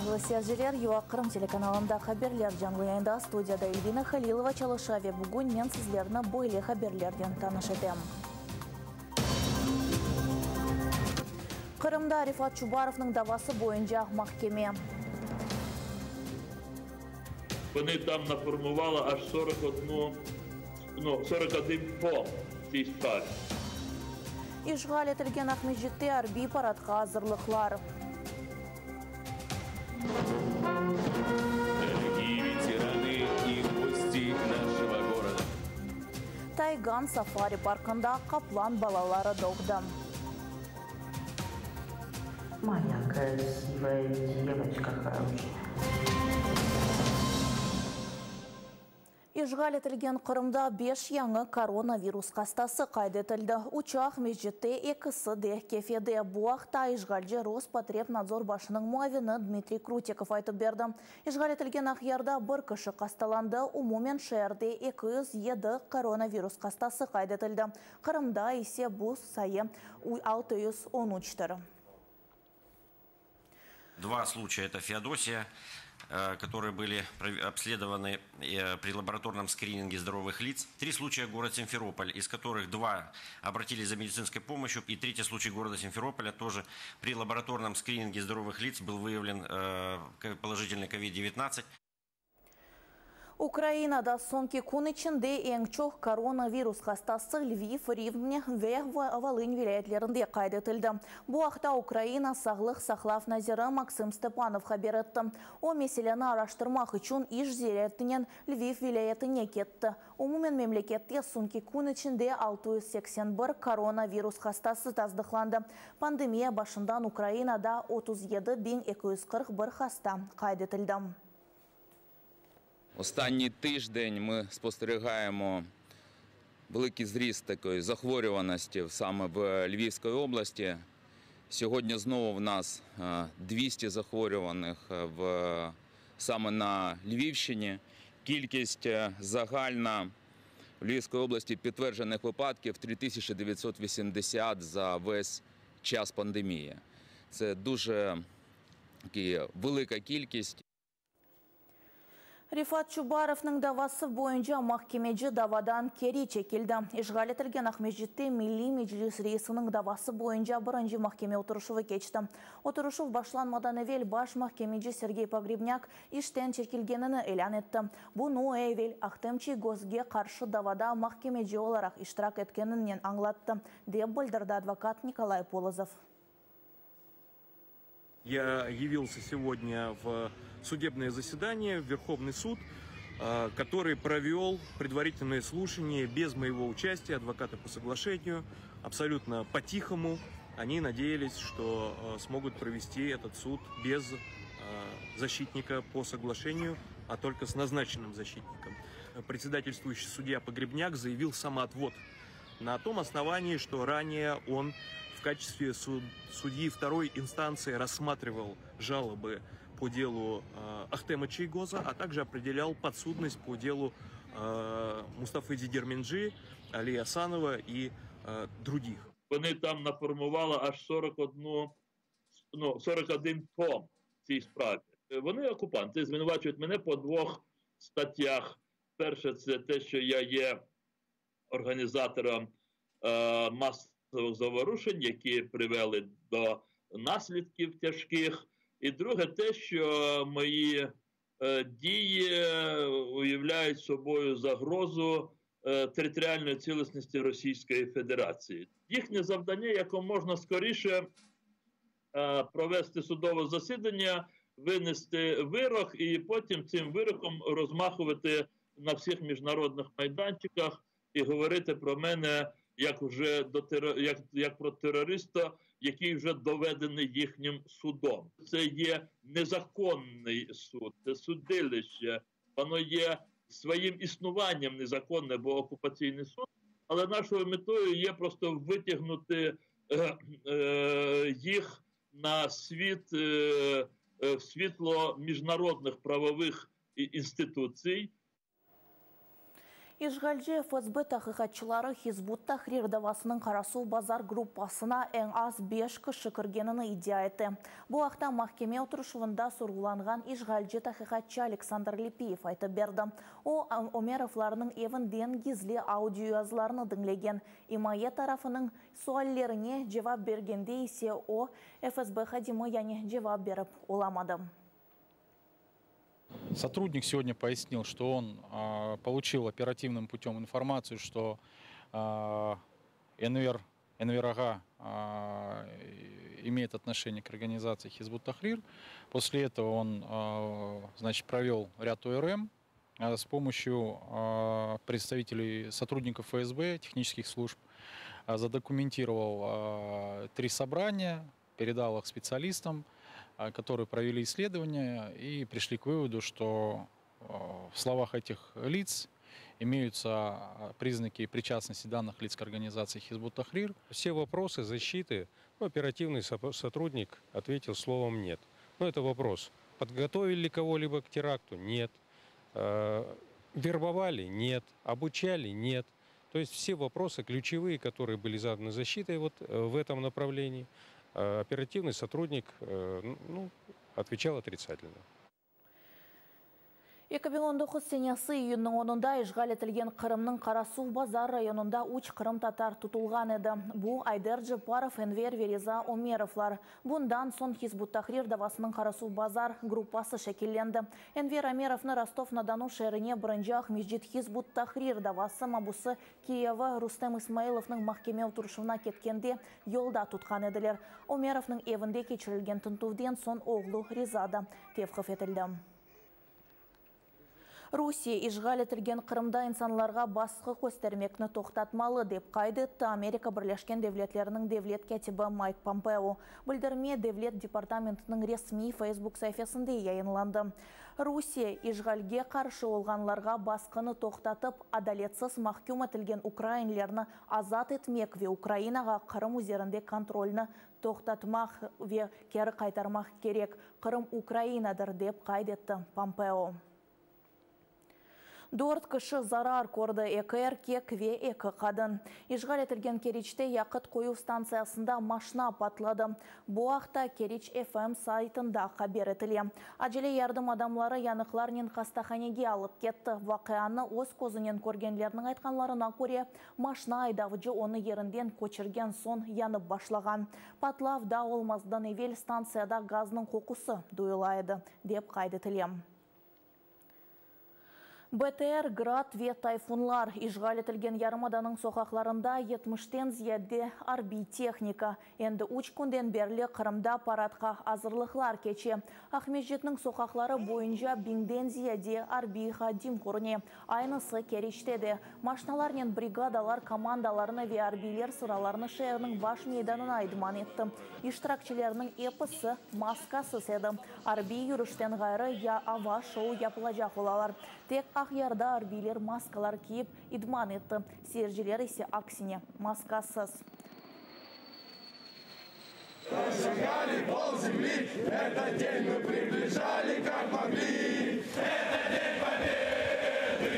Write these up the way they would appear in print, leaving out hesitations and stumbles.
Sayğılı seyirciler, UA Qırım telekanalında haberler canlı yayında, studiyada Elvina Halilova çalışa ve bugün men sizlerni böyle haberlernen tanış etem. Qırımda Refat Çubarovnıñ davası boyunca mahkeme. Вони там наформували аж 41, ну, 41 том в цій справі. İşğal etilgen Aqmescitte arbiy paradqa azırlıqlar. Дорогие ветераны и гости нашего города! Taygan safari parkında qaplan balaları doğdı. Моя красивая девочка хорошая. İşğal etilgen Qırımda beş yañı koronavirus hastası qayd etildi. Üçü Aqmescitte, ekisi de Kefede. Bu aqta işğalci Rospotrebnadzor başınıñ muavini Dmitriy Krutikov aytıp berdi. İşğal etilgen Aqyarda bir kişi hastalandı, umumen şeerde 207 koronavirus hastası qayd etildi. Qırımda ise bu sayı 613-tir. Два случая – это Феодосия, которые были обследованы при лабораторном скрининге здоровых лиц. Три случая город Симферополь, из которых два обратились за медицинской помощью. И третий случай города Симферополя тоже при лабораторном скрининге здоровых лиц был выявлен положительный COVID-19. Ukrainada soñki kün içinde eñ çoq koronavirus hastası Lviv, Rivne ve Volın vilâyetlerinde qayd etildi. Bu aqta Ukraina sağlıq saqlav naziri Maksım Stepanov haber etti. O, meseleni araştırmaq içün iş ziyaretinen Lviv vilâyetine ketti. Umumen memlekette soñki kün içinde 681 koronavirus hastası tasdıqlandı. Pandemiya başından Ukrainada 37 241 hasta qayd etildi. Останній тиждень ми спостерігаємо великий зріст такої захворюваності саме в Львівській області. Сьогодні знову в нас 200 захворюваних в, саме на Львівщині. Кількість загальна в Львівській області підтверджених випадків 3980 за весь час пандемії. Це дуже таки велика кількість. Refat Çubarovnıñ davası boyunca mahkemeci davadan keri çekildi. İşğal etilgen Aqmescitte Milliy Meclis reisiniñ davası boyunca birinci mahkeme oturışuvı keçti. Oturışuv başlanmadan evel baş mahkemeci Sergey Pogrebnyak işten çekilgenini ilân etti. Bunı evel Ahtem Çiygozge qarşı davada mahkemeci olaraq iştirak etkeninen añlattı, dep bildirdi advokat Nikolay Polozov. Я явился сегодня в судебное заседание, в Верховный суд, который провел предварительное слушание без моего участия, адвоката по соглашению, абсолютно по-тихому. Они надеялись, что смогут провести этот суд без защитника по соглашению, а только с назначенным защитником. Председательствующий судья Погребняк заявил самоотвод на том основании, что ранее он в качестве судьи второй инстанции рассматривал жалобы по делу Ахтема Чийгоза, а также определял подсудность по делу Мустафы Дегерменджи, Али Асанова и других. Вони там наформували аж 41, ну, 41 том в цій справі. Вони окупанти, звинувачують мене по двох статтях. Перше, це те, що я є організатором масових заворушень, які привели до наслідків тяжких. І друге, те, що мої дії уявляють собою загрозу територіальної цілісності Російської Федерації. Їхнє завдання якомога скоріше провести судове засідання, винести вирок і потім цим вироком розмахувати на всіх міжнародних майданчиках і говорити про мене як вже до як про терориста, який вже доведений їхнім судом. Це є незаконний суд, це судилище, воно є своїм існуванням незаконне, бо окупаційний суд, але нашою метою є просто витягнути їх на світ, в світло міжнародних правових інституцій. İşğalci FSB tahqiqatçıları Hizb ut-Tahrir davasınıñ Qarasuvbazar gruppasına eñ az beş kişi kirgenini iddia ete. Bu aqta mahkeme oturışuvında sorğulanğan işğalci tahqiqatçı Aleksandr Lipiyev aytıp berdi. O, Ömerovlarnıñ evinden gizli audioyazılarnı diñlegen. İmaye tarafınıñ suallerine cevap bergende ise o, FSB hadimi, yani cevap berip olamadı. Сотрудник сегодня пояснил, что он получил оперативным путем информацию, что Энвер, Энвер Ага имеет отношение к организации Хизбут Тахрир. После этого он значит, провел ряд ОРМ с помощью представителей сотрудников ФСБ, технических служб, задокументировал три собрания, передал их специалистам, которые провели исследования и пришли к выводу, что в словах этих лиц имеются признаки причастности данных лиц к организации Хизбут Тахрир. Все вопросы защиты ну, оперативный сотрудник ответил словом «нет». Но это вопрос. Подготовили ли кого-либо к теракту? Нет. Вербовали? Нет. Обучали? Нет. То есть все вопросы ключевые, которые были заданы защитой вот в этом направлении, оперативный сотрудник ну, отвечал отрицательно. 2019 senesi iyünniñ 10-ında işğal etilgen Qırımnıñ Qarasuvbazar rayonında 3 qırımtatar tutulğan edi. Bu Ayder Ceparov, Enver ve Riza Ömerovlar. Bundan soñ Hizb ut-Tahrir davasınıñ Qarasuvbazar gruppası şekillendi. Enver Ömerovnı Rostov-na-Donu şeerine birinci Aqmescit Hizb ut-Tahrir davası mabusı kiyevi Rustem İsmailovnıñ mahkeme oturışuvına ketkende yolda tutqan ediler. Ömerovnıñ evinde keçirilgen tintüvden soñ oğlu Riza da tevqif etildi. Rusiye işğal etilgen Qırımda insanlarğa basqı köstermekni toqtatmalı, dep qayd etti Amerika Birleşken Devletleriniñ devlet kâtibi Mayk Pompeo. Bildirme Devlet departamentiniñ resmiy Facebook saifesinde yayınlandı. Rusiye işğalge qarşı olğanlarğa basqını toqtatıp, adaletsiz mahküm etilgen ukrainlerni azat etmek ve Ukrainağa Qırım üzerinde kontrolni toqtatmaq ve keri qaytarmaq kerek. Qırım Ukrainadır, dep qayd etti Pompeo. Dört kişi zarar kördi, eki erkek ve eki qadın. İşğal etilgen Keriçte yaqıt qoyuv stantsiyasında maşna patladı. Bu aqta Keriç FM saytında haber etile. Acele yardım adamları yanıqlarnen hastahanege alıp ketti. Vaqianı öz közünen körgenlerniñ aytqanlarına köre, maşna aydavcı onı yerinden köçürgen soñ yanıp başlağan. Patlav daa olmazdan evel stantsiyada gaznıñ qoqusı duyula edi, dep qayd etile. BTR, Grad ve Tayfunlar işğal etilgen yarımadanıñ soqaqlarında yetmişten ziyade arbiy tehnika. Endi üç künden berli Qırımda paradqa azırlıqlar keçe. Aqmescitniñ soqaqları boyunca biñden ziyade arbiy hadim körüne. Aynısı Keriçte de. Maşnalarnen brigadalar komandalarını ve arbiyler sıralarını şeerniñ baş meydanına idman etti. İştirakçilerniñ episi maskasız edi. Arbiy yürüşten ğayrı ya ava şou yapılacaq olalar. Tek Aqyarda arbiyler maskalar kiyip idman etti, seyirciler ise aksine, maskasız. Зажигали пол земли, этот день мы приближали как могли. Это день победы,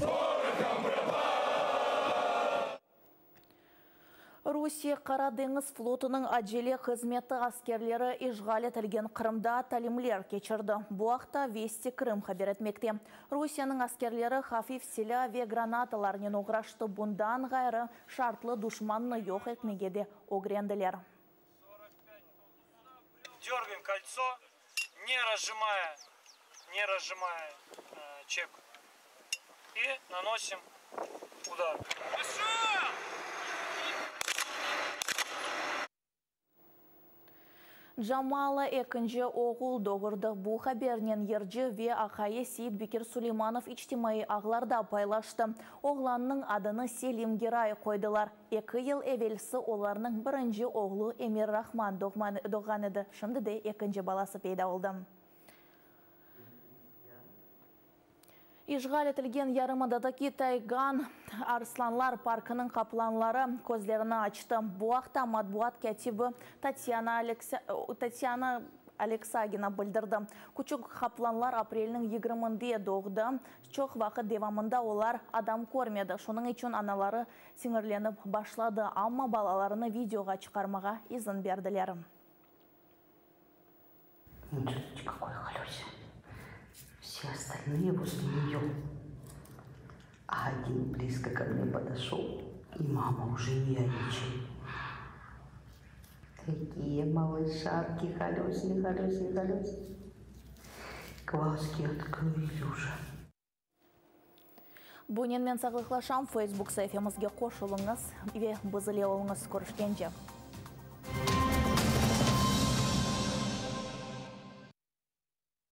порохом пропах. Rusiye Qara deñiz flotunıñ acele hızmeti askerleri işğal etilgen Qırımda talimler keçirdi. Bu aqta Vesti Krım haber etmekte. Rusiyeniñ askerleri hafif silâ ve granatalarnen oğraştı, bundan ğayrı, şartlı duşmannı yoq etmege de ögrendiler. Дергаем кольцо, не разжимая, не разжимая чеку. И наносим удар. Пошел! Jamala ekinci oğul doğurdı. Bu habernen yırcı ve aqayı Seit Bekir Suleymanov içtimaiy ağlarda paylaştı. Oğlannıñ adını Selim Geray qoydılar. Eki yıl evelsi olarnıñ birinci oğlu Emir Rahman doğğan edi. Şimdi de ekinci balası peyda oldı. İşğal etilgen yarımadadaki Taygan arslanlar parkınıñ qaplanları közlerini açtı. Bu aqta matbuat kâtibi Tatyana Tatyana. Aleksagina bildirdi. Küçük qaplanlar aprelniñ yigirminde doğdı. Çoq vaqıt devamında olar adam körmedi, şunıñ içün anaları siñirlenip başladı, amma balalarını videoğa çıqarmağa izin berdiler. Смотрите, какой холёся. Все остальные возле нее. А один близко ко мне подошел. И мама уже нервничает. Такие малышатки, холёсие, холёсие, холёсие. Глазки открыли уже. Bunen men sağlıqlaşam, Facebook saifemizge qoşulıñız ve biz ile oluñız. Körüşkence.